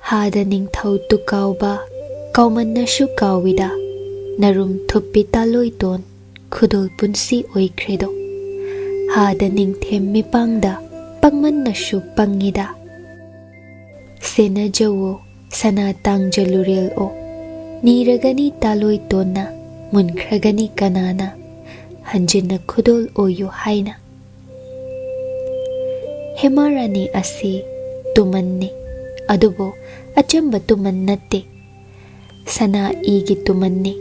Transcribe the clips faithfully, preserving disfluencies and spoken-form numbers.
ꯍꯥꯗ ꯅꯤꯡꯊꯧ ꯇꯨꯀꯥꯎꯕ, ꯀꯥꯎꯃꯟꯅꯁꯨ ꯀꯥꯎꯏꯗ, ꯅꯔꯨꯝ ꯊꯨꯞꯄꯤ ꯇꯥꯂꯣꯏꯇꯣꯟ, ꯈꯨꯗꯣꯜ ꯄꯨꯟꯁꯤ ꯑꯣꯏꯈ꯭ꯔꯦꯗꯣ꯫ ꯍꯥꯗ ꯅꯤꯡꯊꯦꯝ ꯃꯤꯄꯥꯡꯗ, ꯄꯪꯃꯟꯅꯁꯨ ꯄꯪꯉꯤꯗ꯫ ꯁꯦꯟꯅꯖꯧꯋꯣ, ꯁꯅꯥ ꯇꯥꯡꯖ ꯂꯨꯔꯦꯜꯑꯣ, ꯅꯤꯔꯒꯅꯤ ꯇꯥꯂꯣꯏꯇꯣꯟꯅ, ꯃꯨꯟꯈ꯭ꯔꯒꯅꯤ ꯀꯅꯥꯅ, ꯍꯟꯖꯤꯟꯅ ꯈꯨꯗꯣꯜ ꯑꯣꯏꯌꯨ ꯍꯥꯏꯅ꯫ ꯍꯦꯃꯥ ꯔꯥꯅꯤ ꯑꯁꯤ ꯇꯨꯃꯟꯅꯤ, ꯑꯗꯨꯕꯨ ꯑꯆꯝꯕ ꯇꯨꯃꯟ ꯅꯠꯇꯦ꯫ ꯁꯅꯥ ꯏꯒꯤ ꯇꯨꯃꯟꯅꯤ꯫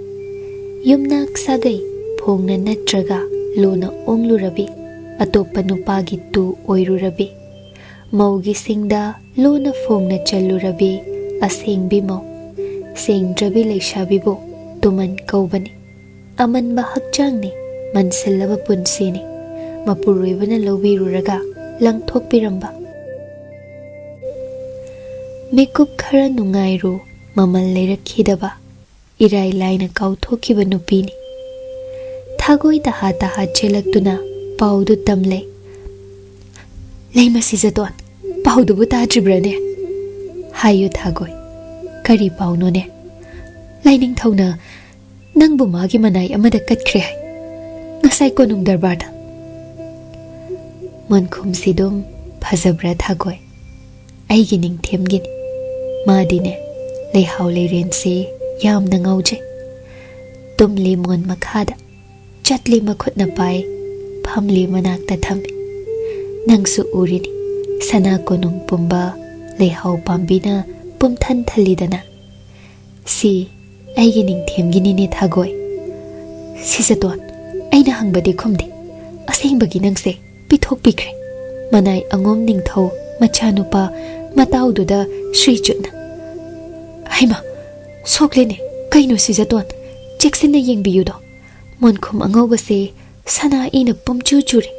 ꯌꯨꯝꯅꯥꯛ ꯁꯥꯒꯩ ꯐꯣꯡꯅ ꯅꯠꯇ꯭ꯔꯒ ꯂꯨꯅ ꯑꯣꯡꯂꯨꯔꯕꯤ, ꯑꯇꯣꯞꯄ ꯅꯨꯄꯥꯒꯤ ꯇꯨ ꯑꯣꯏꯔꯨꯔꯕꯤ, ꯃꯧꯒꯤ ꯁꯤꯡꯗ ꯂꯨꯅ ꯐꯣꯡꯅ ꯆꯜꯂꯨꯔꯕꯤ ꯑꯁꯦꯡꯕꯤ ꯃꯧ, ꯁꯦꯡꯗ꯭ꯔꯕꯤ ꯂꯩꯁꯥꯕꯤꯕꯨ ꯇꯨꯃꯟ ꯀꯧꯕꯅꯤ꯫ ꯑꯃꯟꯕ ꯍꯛꯆꯥꯡꯅꯤ, ꯃꯟꯁꯤꯜꯂꯕ ꯄꯨꯟꯁꯤꯅꯤ, ꯃꯄꯨꯔꯣꯏꯕꯅ ꯂꯧꯕꯤꯔꯨꯔꯒ ꯂꯪꯊꯣꯛꯄꯤꯔꯝꯕ꯫ ꯃꯤꯀꯨꯞ ꯈꯔ ꯅꯨꯡꯉꯥꯏꯔꯨ, ꯃꯃꯜ ꯂꯩꯔꯛꯈꯤꯗꯕ, ꯏꯔꯥꯏ ꯂꯥꯏꯅ ꯀꯥꯎꯊꯣꯛꯈꯤꯕ ꯅꯨꯄꯤꯅꯤ꯫ ꯊꯥꯒꯣꯏ ꯇꯍꯥ ꯇꯍꯥ ꯆꯦꯜꯂꯛꯇꯨꯅ ꯄꯥꯎꯗꯨ ꯇꯝꯂꯦ꯫ "ꯂꯩꯃ ꯁꯤꯖꯇꯣꯟ, ꯄꯥꯎꯗꯨꯕꯨ ꯇꯥꯗ꯭ꯔꯤꯕ꯭ꯔꯅꯦ?" "ꯍꯥꯏꯌꯨ ꯊꯥꯒꯣꯏ, ꯀꯔꯤ ꯄꯥꯎꯅꯣꯅꯦ?" "ꯂꯥꯏꯅꯤꯡꯊꯧꯅ ꯅꯪꯕꯨ ꯃꯥꯒꯤ ꯃꯅꯥꯏ ꯑꯃꯗ ꯀꯠꯈ꯭ꯔꯦ ꯍꯥꯏ, ꯉꯁꯥꯏ ꯀꯣꯅꯨꯡ ꯗꯔꯕꯥꯔꯗ꯫" ꯃꯣꯟꯈꯨꯝꯁꯤ ꯑꯗꯨꯝ ꯐꯖꯕ꯭ꯔꯥ ꯊꯥꯒꯣꯏ? ꯑꯩꯒꯤ ꯅꯤꯡꯊꯦꯝꯒꯤꯅꯤ꯫ ꯃꯥꯗꯤꯅꯦ, ꯂꯩꯍꯥꯎ ꯂꯩꯔꯦꯟꯁꯦ ꯌꯥꯝꯅ ꯉꯥꯎꯖꯩ꯫ ꯇꯨꯝꯂꯤ ꯃꯣꯟ ꯃꯈꯥꯗ, ꯆꯠꯂꯤ ꯃꯈꯨꯠꯅ ꯄꯥꯏ, ꯐꯝꯂꯤ ꯃꯅꯥꯛꯇ ꯊꯝꯃꯤ꯫ ꯅꯪꯁꯨ ꯎꯔꯤꯅꯤ, ꯁꯅꯥ ꯀꯣꯅꯨꯡ ꯄꯨꯝꯕ ꯂꯩꯍꯥꯎ ꯄꯥꯝꯕꯤꯅ ꯄꯨꯝꯊꯟ ꯊꯜꯂꯤꯗꯅ꯫ ꯁꯤ ꯑꯩꯒꯤ ꯅꯤꯡꯊꯦꯝꯒꯤꯅꯤꯅꯦ ꯊꯥꯒꯣꯏ꯫ ꯁꯤꯖꯇꯣꯟ, ꯑꯩꯅ ꯍꯪꯕꯗꯤ ꯈꯨꯝꯗꯦ꯫ ꯑꯁꯦꯡꯕꯒꯤ ꯅꯪꯁꯦ ꯄꯤꯊꯣꯛꯄꯤꯈ꯭ꯔꯦ꯫ ꯃꯅꯥꯏ ꯑꯉꯣꯝ ꯅꯤꯡꯊꯧ ꯃꯆꯥꯅꯨꯄꯥ ꯃꯇꯥꯎꯗꯨꯗ ꯁ꯭ꯔꯤꯖꯨꯠꯅ꯫ ꯍꯩꯃꯥ, ꯁꯣꯛꯂꯦꯅꯦ꯫ ꯀꯩꯅꯣ ꯁꯤꯖꯇꯣꯟ? ꯆꯦꯛꯁꯤꯟꯅ ꯌꯦꯡꯕꯤꯌꯨꯗꯣ꯫ ꯃꯣꯟꯈꯨꯝ ꯑꯉꯧꯕꯁꯦ ꯁꯅꯥ ꯏꯅ ꯄꯨꯝꯆꯨ ꯆꯨꯔꯦ꯫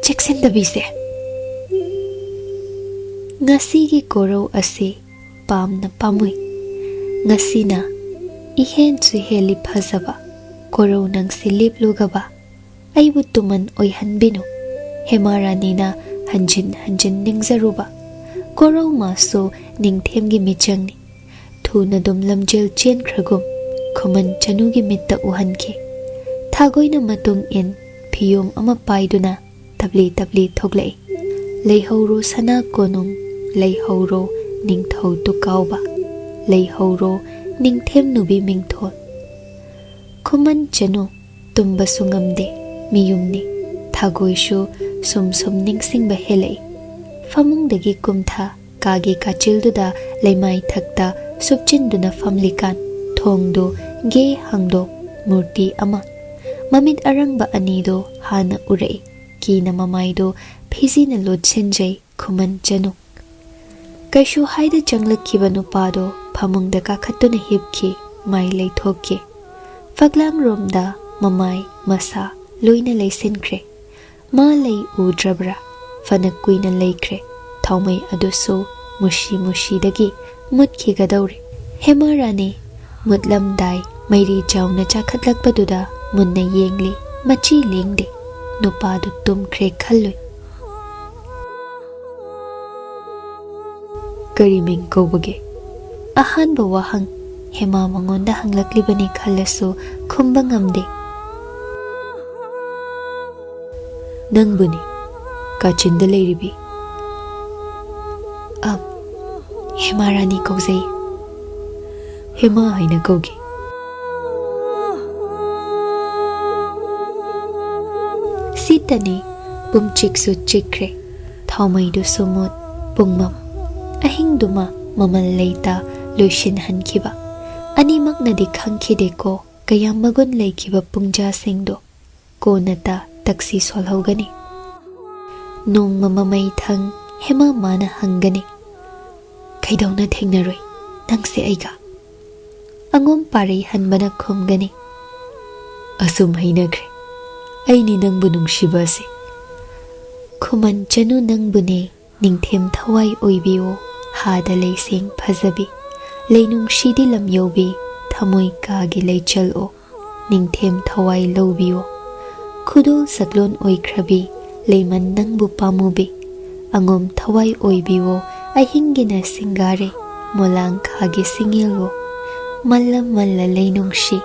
ꯆꯦꯛꯁꯤꯟꯗꯕꯤꯁꯦ꯫ ꯉꯁꯤꯒꯤ ꯀꯣꯔꯧ ꯑꯁꯤ ꯄꯥꯝꯅ ꯄꯥꯝꯃꯨꯏ꯫ ꯉꯁꯤꯅ ꯏꯍꯦꯟꯁꯨ ꯍꯦꯜꯂꯤ ꯐꯖꯕ꯫ ꯀꯣꯔꯧ ꯅꯪꯁꯤ ꯂꯦꯞꯂꯨꯒꯕ, ꯑꯩꯕꯨ ꯇꯨꯃꯟ ꯑꯣꯏꯍꯟꯕꯤꯅꯨ꯫ ꯍꯦꯃꯥ ꯔꯥꯅꯤꯅ ꯍꯟꯖꯤꯟ ꯍꯟꯖꯤꯟ ꯅꯤꯡꯖꯔꯨꯕ꯫ ꯀꯣꯔꯧ ꯃꯥꯁꯨ ꯅꯤꯡꯊꯦꯝꯒꯤ ꯃꯤꯆꯪꯅꯤ꯫ ꯊꯨꯅ ꯑꯗꯨꯝ ꯂꯝꯖꯦꯜ ꯆꯦꯟꯈ꯭ꯔꯒꯨꯝ ꯈꯨꯃꯟ ꯆꯅꯨꯒꯤ ꯃꯤꯠꯇ ꯎꯍꯟꯈꯤ꯫ ꯊꯥꯒꯣꯏꯅ ꯃꯇꯨꯡ ꯏꯟ ꯐꯤꯌꯣꯝ ꯑꯃ ꯄꯥꯏꯗꯨꯅ ꯇꯞꯂꯤ ꯇꯞꯂꯤ ꯊꯣꯛꯂꯛꯏ꯫ "ꯂꯩꯍꯧꯔꯣ ꯁꯅꯥ ꯀꯣꯅꯨꯡ, ꯂꯩꯍꯧꯔꯣ ꯅꯤꯡꯊꯧ ꯇꯨꯀꯥꯎꯕ, ꯂꯩꯍꯧꯔꯣ ꯅꯤꯡꯊꯦꯝ ꯅꯨꯕꯤ ꯃꯤꯡꯊꯣꯜ"꯫ ꯈꯨꯃꯟ ꯆꯅꯨ ꯇꯨꯝꯕꯁꯨ ꯉꯝꯗꯦ, ꯃꯤꯌꯨꯝꯅꯤ꯫ ꯊꯥꯒꯣꯏꯁꯨ ꯁꯨꯝ ꯁꯨꯝ ꯅꯤꯡꯁꯤꯡꯕ ꯍꯦꯜꯂꯛꯏ꯫ ꯐꯃꯨꯡꯗꯒꯤ ꯀꯨꯝꯊ ꯀꯥꯒꯤ ꯀꯥꯆꯤꯜꯗꯨꯗ ꯂꯩꯃꯥꯏ ꯊꯛꯇ ꯁꯨꯞꯆꯤꯟꯗꯨꯅ ꯐꯝꯂꯤꯀꯥꯟ, ꯊꯣꯡꯗꯨ ꯒꯦ ꯍꯥꯡꯗꯣꯛ, ꯃꯨꯔꯇꯤ ꯑꯃ, ꯃꯃꯤꯠ ꯑꯔꯪꯕ ꯑꯅꯤꯗꯨ ꯍꯥꯟꯅ ꯎꯔꯛꯏ꯫ ꯀꯤꯅ ꯃꯃꯥꯏꯗꯨ ꯐꯤꯖꯤꯅ ꯂꯣꯠꯁꯤꯟꯖꯩ ꯈꯨꯃꯟ ꯆꯅꯨ꯫ ꯀꯩꯁꯨ ꯍꯥꯏꯗ ꯆꯪꯂꯛꯈꯤꯕ ꯅꯨꯄꯥꯗꯣ ꯐꯃꯨꯡꯗ ꯀꯥꯈꯠꯇꯨꯅ ꯍꯤꯞꯈꯤ, ꯃꯥꯏ ꯂꯩꯊꯣꯛꯈꯤ꯫ ꯐꯛꯂꯥꯡꯔꯣꯝꯗ ꯃꯃꯥꯏ ꯃꯁꯥ ꯂꯣꯏꯅ ꯂꯩꯁꯤꯟꯈ꯭ꯔꯦ꯫ ꯃꯥ ꯂꯩ ꯎꯗ꯭ꯔꯕ꯭ꯔꯥ? ꯐꯅ ꯀꯨꯏꯅ ꯂꯩꯈ꯭ꯔꯦ꯫ ꯊꯥꯎꯃꯩ ꯑꯗꯨꯁꯨ ꯃꯨꯁꯤ ꯃꯨꯁꯤꯗꯒꯤ ꯃꯨꯠꯈꯤꯒꯗꯧꯔꯦ꯫ ꯍꯦꯃꯥ ꯔꯥꯅꯤ ꯃꯨꯠꯂꯝꯗꯥꯏ ꯃꯩꯔꯤ ꯆꯥꯎꯅ ꯆꯥꯈꯠꯂꯛꯄꯗꯨꯗ ꯃꯨꯟꯅ ꯌꯦꯡꯂꯤ, ꯃꯆꯤ ꯂꯦꯡꯗꯦ꯫ ꯅꯨꯄꯥꯗꯨ ꯇꯨꯝꯈ꯭ꯔꯦ ꯈꯜꯂꯨꯏ꯫ "ꯀꯔꯤ ꯃꯤꯡ ꯀꯧꯕꯒꯦ?" ꯑꯍꯥꯟꯕ ꯋꯥꯍꯪ ꯍꯦꯃꯥ ꯃꯉꯣꯟꯗ ꯍꯪꯂꯛꯂꯤꯕꯅꯤ ꯈꯜꯂꯁꯨ ꯈꯨꯝꯕ ꯉꯝꯗꯦ꯫ "ꯅꯪꯕꯨꯅꯤ, ꯀꯥꯆꯤꯟꯗ ꯂꯩꯔꯤꯕꯤ꯫" "ꯑ, ꯍꯦꯃꯥ ꯔꯥꯅꯤ ꯀꯧꯖꯩ꯫" "ꯍꯦꯃꯥ ꯍꯥꯏꯅ ꯀꯧꯒꯦ꯫" ꯁꯤꯇꯅꯤ꯫ ꯄꯨꯝꯆꯤꯛꯁꯨ ꯆꯤꯛꯈ꯭ꯔꯦ꯫ ꯊꯥꯎꯃꯩꯗꯨꯁꯨ ꯃꯨꯠ, ꯄꯨꯡꯃꯝ꯫ ꯑꯍꯤꯡꯗꯨꯃ ꯃꯃꯜ ꯂꯩꯇ ꯂꯣꯏꯁꯤꯟꯍꯟꯈꯤꯕ꯫ ꯑꯅꯤꯃꯛꯅꯗꯤ ꯈꯪꯈꯤꯗꯦꯀꯣ ꯀꯌꯥꯝ ꯃꯒꯨꯟ ꯂꯩꯈꯤꯕ ꯄꯨꯡꯖꯥꯁꯤꯡꯗꯣ꯫ ꯀꯣꯟꯅꯇ ꯇꯛꯁꯤ ꯁꯣꯜꯍꯧꯒꯅꯤ꯫ ꯅꯣꯡꯃ ꯃꯃꯩ ꯊꯪ ꯍꯦꯃꯥ ꯃꯥꯅ ꯍꯪꯒꯅꯤ, "ꯀꯩꯗꯧꯅ ꯊꯦꯡꯅꯔꯣꯏ ꯅꯪꯁꯦ ꯑꯩꯒ?" ꯑꯉꯣꯝ ꯄꯥꯔꯩ ꯍꯟꯕꯅ ꯈꯨꯝꯒꯅꯤ, "ꯑꯁꯨꯝ ꯍꯩꯅꯈ꯭ꯔꯦ, ꯑꯩꯅꯤ ꯅꯪꯕꯨ ꯅꯨꯡꯁꯤꯕ ꯑꯁꯤ꯫" ꯈꯨꯃꯟ ꯆꯅꯨ ꯅꯪꯕꯨꯅꯦ, ꯅꯤꯡꯊꯦꯝ ꯊꯋꯥꯏ ꯑꯣꯏꯕꯤꯌꯣ, ꯍꯥꯗ ꯂꯩꯁꯦꯡ ꯐꯖꯕꯤ, ꯂꯩꯅꯨꯡꯁꯤꯗꯤ ꯂꯝ ꯌꯧꯕꯤ, ꯊꯃꯣꯏ ꯀꯥꯒꯤ ꯂꯩꯆꯜ ꯑꯣ, ꯅꯤꯡꯊꯦꯝ ꯊꯋꯥꯏ ꯂꯧꯕꯤꯌꯣ꯫ ꯈꯨꯗꯣꯜ ꯁꯛꯂꯣꯟ ꯑꯣꯏꯈ꯭ꯔꯕꯤ, ꯂꯩꯃꯟ ꯅꯪꯕꯨ ꯄꯥꯝꯃꯨꯕꯤ, ꯑꯉꯣꯝ ꯊꯋꯥꯏ ꯑꯣꯏꯕꯤꯌꯣ, ꯑꯍꯤꯡꯒꯤꯅ ꯁꯤꯡꯒꯥꯔꯦ ꯃꯣꯂꯥꯡꯈꯥꯒꯤ ꯁꯤꯡꯌꯦꯜꯋꯣ꯫ ꯃꯜꯂ ꯃꯜꯂ ꯂꯩꯅꯨꯡꯁꯤ